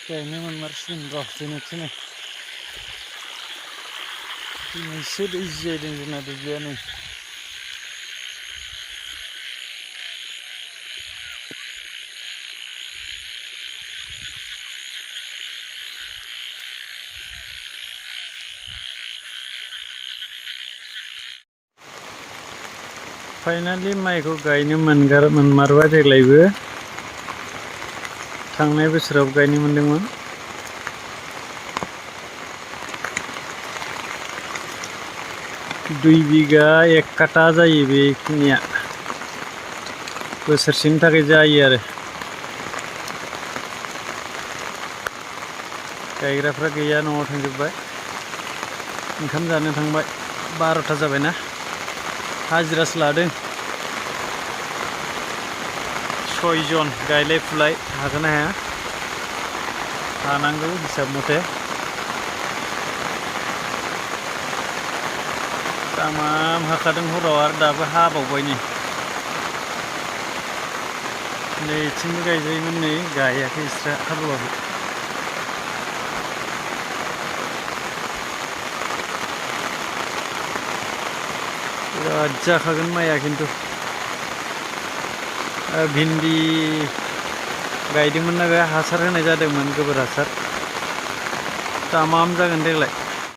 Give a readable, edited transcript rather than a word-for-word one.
गायनो मोनमारसिगोन र' दिनै दिनैसो दै जियायदों जोंना दुब्लिया नै फाइनालि माइखौ गायनो मोनमारबाय देग्लायबो थांनाय बोसोराव गायनो मोनदोंमोन। 2 बिगा 1 काटा जायो बेखिनिया बोसोरसेनि थाखाय जायो आरो गायग्राफ्रा गैया न'आव थांजोब्बाय ओंखाम जानो थांबाय 12था जाबायना हाजिरासो लादों 6 जन गायलाय फुलाय हागोन ना हाया हानांगौ हिसाब मथे तामाम हाखादों हराव आरो दाबो हाबावबाय नै नैथिंबो गायजायोमोन नै गायाखै इसोरा हाबावाखै बिराद जाखागोन माइया खिन्थु भिन्दि गायदोंमोन ना बे हासार होनाय जादोंमोन गोबोर हासार तामाम जागोन देग्लाय